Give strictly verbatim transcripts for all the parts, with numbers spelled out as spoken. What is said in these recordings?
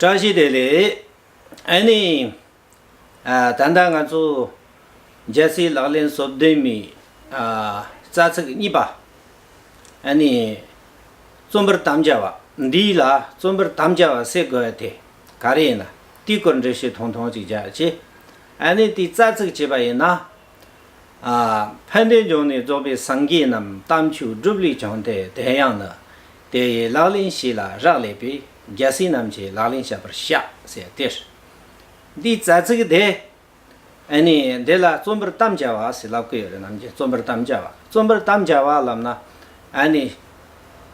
བཀྲ་ཤིས་བདེ་ལེགས། ཨ་ནི། ཨ། ད་ལྟ་ང་ཚོ་རྒྱལ་སྲས་ལག་ལེན་སོ་བདུན་མའི། ཨ། རྩ་ཚིག་གཉིས་པ། ཨ་ནི། རྩོམ་པར་དམ་བཅའ་བ། འདི་ལ་རྩོམ་པར་དམ་བཅའ་བ་ཟེར་དགོས་དེ་ག་རེ་ཡིན་ན། དེའི་སྐོར་འགྲེལ་བཤད་ཐུང་ཐུང་ཅིག་རྒྱག་ཅེས། ཨ་ནི་དེའི་རྩ་ཚིག་བྱས་པ་ཡིན་ན། ཨ། ཕན་བདེ་འབྱུང་གནས་རྫོགས་པའི་སངས་རྒྱས་རྣམས། དམ་ཆོས་སྒྲུབ་ལས་བྱུང་སྟེ་དེ་ཡང་ནི། དེ་ཡི་ལག་ལེན་བྱེད་ལ་རག་ལས་པའི། རྒྱལ་སྲས་རྣམས་ཀྱི་ལག་ལེན་བཤད་པར་བྱ་ཟེར་ཏེ། འདིའི་རྩ་ཚིག་དེ། ཨ་ནི་འདི་ལ་རྩོམ་པར་དམ་བཅའ་བ་ཟེར་ལབ་ཀྱི་ཡོད་རེད། ནམ་རྒྱུན་རྩོམ་པར་དམ་བཅའ་བ། རྩོམ་པར་དམ་བཅའ་བ་ལབ་ན། ཨ་ནི།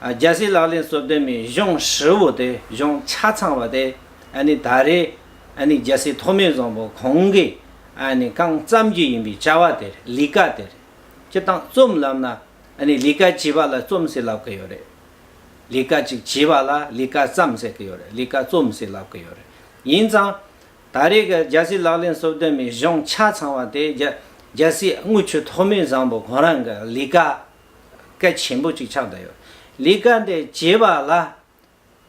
ཨ། རྒྱལ་སྲས་ལག་ལེན་སོ་བདུན་མའི་གཞུང་ཧྲིལ་བོ་དེ། གཞུང་ཆ་ཚང་བ་དེ། ཨ་ནི་ད་རེས། ཨ་ནི་རྒྱལ་སྲས་ཐོགས་མེད་བཟང་པོ་ཁོང་གིས། ཨ་ནི་གང་བརྩམས་རྒྱུ་ཡིན་པའི་བྱ་བ་དེ་རེད། ལས་ཀ་དེ་རེད། སྤྱིར་བཏང་རྩོམ་ལབ་ན། ཨ་ནི་ལས་ཀ་བྱེད་པ་ལ་རྩོམ་ཟེར་ལབ་ཀྱི་ཡོད་རེད། ལས་ཀ་ཅིག་བྱེད་པ་ལ་ལས་ཀ་བརྩམས་ཟེར་གྱི་ཡོད་རེད། ལས་ཀ་རྩོམ་ཟེར་ལབ་ཀྱི་ཡོད་རེད། ཡིན་ཙང་། ད་རེས་ཀྱི་རྒྱལ་སྲས་ལག་ལེན་སོ་བདུན་མའི་གཞུང་ཆ་ཚང་བ་དེ་རྒྱ། རྒྱལ་སྲས་དངུལ་ཆུ་ཐོགས་མེད་བཟང་པོ་ཁོ་རང་གི་ལས་ཀ་གལ་ཆེན་པོ་ཅིག་ཆགས་བསྡད་ཡོད། ལས་ཀ་འདི་བྱེད་པ་ལ་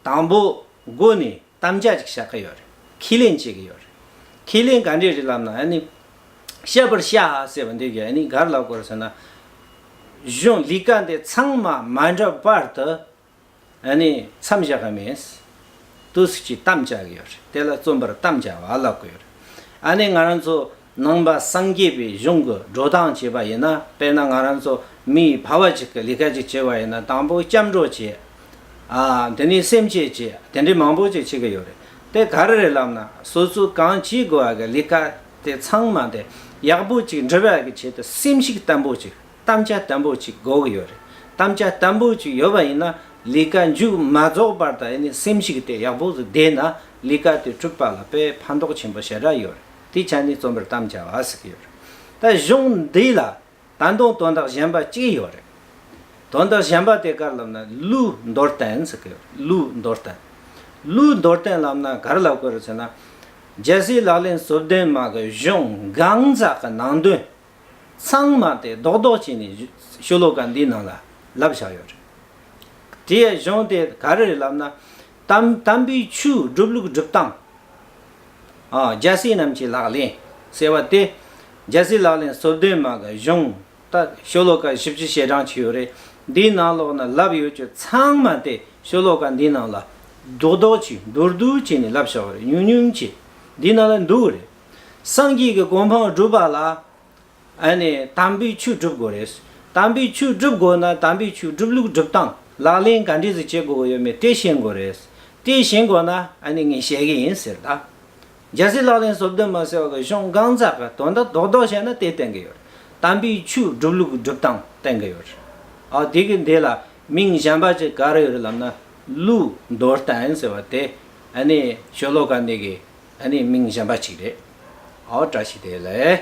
དང་པོ་སྒོ་ནས་དམ་བཅའ་ཅིག་བཞག་གི་ཡོད་རེད། ཁས་ལེན་བྱེད་ཀྱི་ཡོད་རེད། ཁས་ལེན་ག་འདྲས་རེད་ལབ་ན། ཨ་ནི་བཤད་པར་བྱ་ཟེར་བ་འདི་གིས་ཨ་ནི་ག་རེ་ལབ་དགོས་རེད་ཟེར་ན། གཞུང་ལས་ཀ་འདི་ཚང་མ་མ་འགྲུབ་བར་དུ། ཨ་ནི་མཚམས་བཞག་གི་མེད། དུས་སུ་ཅིག་དམ་བཅའ་གི་ཡོད་རེད། དེ་ལ་རྩོམ་པར་དམ་བཅའ་བ་ལབ་གི་ཡོད་རེད། ཨ་ནི་ང་རང་ཚོ་ནང་པ་སངས་རྒྱས་པའི་གཞུང་གི་འགྲོ་སྟངས་བྱེད་པ་ཡིན་ན། དཔེར་ན་ང་རང་ཚོ་མི་ཕལ་བ་ཅིག་གི་ལས་ཀ་ཅིག་བྱེད་པ་ཡིན་ན། དང་པོ་སྐྱབས་འགྲོ་བྱེད། ཨ། དེ་ནས་སེམས་བསྐྱེད་བྱེད། དེ་འདྲའི་མང་པོ་ཅིག་བྱེད་གི་ཡོད་རེད། དེ་ག་རེ་རེད་ལབ་ན། སོ་སོས་གང་བྱེད་དགོས་པ་གི་ལས་ཀ་དེ་ཚང་མ་དེ་ཡག་པོ་ཅིག་འགྲུབ་ཡག་གི་ཆེད་དུ་སེམས་ཤུགས་བརྟན་པོ་ཅིག་དམ་བཅའ་བརྟན་པོ་ཅིག་དགོས་ཀྱི་ཡོད་རེད། དམ་བཅའ་བརྟན་པོ་ཅིག་ཡོད་པ་ཡིན་ན། ལས་ཀ་མཇུག་མ་རྫོགས་བར་དུ་ཨ་ནི་སེམས་ཤུགས་དེ་ཡག་པོ་ཟིག་བསྡད་ན། ལས་ཀ་དེ་གྲུབ་པ་ལ་དཔེ་ཕན་ཐོགས་ཆེན་པོ་ཞེ་དྲག་ཡོད་རེད། དེའི་ཆ་ནས་རྩོམ་པར་དམ་བཅའ་བ་ཟེར་གྱི་ཡོད་རེད། ད་གཞུང་འདི་ལ་ད་དུང་དོན་དག་གཞན་པ་གཅིག་ཡོད་རེད། དོན་དག་གཞན་པ་དེ་ག་རེ་ལབ་ན། གླུ་མདོར་བསྟན་ཟེར་གྱི་ཡོད་རེད། གླུ་མདོར་བསྟན། གླུ་མདོར་བསྟན་ལབ་ན་ག་རེ་ལབ་དགོས་རེད་ཟེར་ན། རྒྱལ་སྲས་ལག་ལེན་སོ་བདུན་མ་གི་གཞུང་གང་ཟག་གི་ནང་དོན་ཚང་མ་དེ་རྡོག་རྡོག་བྱས་ནས་ཤོ་ལོ་ཀ་འདིའི་ནང་ལ་ལབ་བཞག་ཡོད་རེད། དེའི་གཞུང་དེ་ག་རེ་རེད་ལབ་ན། དམ་དམ་པའི་ཆོས་སྒྲུབ་ལུགས་སྒྲུབ་སྟངས། ཨ། རྒྱལ་སྲས་རྣམས་ཀྱི་ལག་ལེན་ཟེར་བ་དེ། རྒྱལ་སྲས་ལག་ལེན་སོ་བདུན་མ་གི་གཞུང་ད་ཤོ་ལོ་ཀ་བཞི་བཅུ་ཞེ་གྲངས་ཅིག་ཡོད་རེད། འདིའི་ནང་ལོགས་ན་ལབ་ཡོད་རྒྱུ་ཚང་མ་དེ་ཤོ་ལོ་ཀ་འདིའི་ནང་ལ་རྡོག་རྡོག་ཅིག་མདོར་བསྡུས་བྱས་ནས་ལབ་བཞག་པ་རེད། ཉུང་ཉུང་ཅིག་འདིའི་ནང་ལ་འདུ་གི་རེད། སངས་རྒྱས་ཀྱི་གོ་འཕང་སྒྲུབ་པ་ལ། ཨ་ནི་དམ་པའི་ཆོས་སྒྲུབ་དགོས་རེད། དམ་པའི་ཆོས་སྒྲུབ་དགོས་ན། དམ་པའི་ཆོས་སྒྲུབ་ལུགས་སྒྲུབ་སྟངས་ལག་ལེན་ག་འདྲས་ཟིག་བྱེད་དགོས་ཀྱི་ཡོད་མེད་དེ་ཤེས་དགོས་རེད། དེ་ཤེས་དགོས་ན་ཨ་ནི་ངས་བཤད་གི་ཡིན་ཟེར་ད། རྒྱལ་སྲས་ལག་ལེན་སོ་བདུན་མ་ཟེར་བ་གི་གཞུང་གང་ཟག་གི་དོན་དག་རྡོག་རྡོག་བཤད་ན་དེ་བསྟན་གི་ཡོད་རེད། དམ་པའི་ཆོས་སྒྲུབ་ལུགས་སྒྲུབ་སྟངས་བསྟན་གི་ཡོད་རེད། ཨ། དེ་གི་འདི་ལ་མིང་གཞན་པ་ཅིག་ག་རེ་ཡོད་རེད་ལབ་ན། གླུ་མདོར་བསྟན་ཟེར་བ་དེ་ཨ་ནི་ཤོ་ལོ་ཀ་འདི་གི་ཨ་ནི་མིང་གཞན་པ་ཅིག་རེད། ཨོ། བཀྲ་ཤིས་བདེ་ལེགས།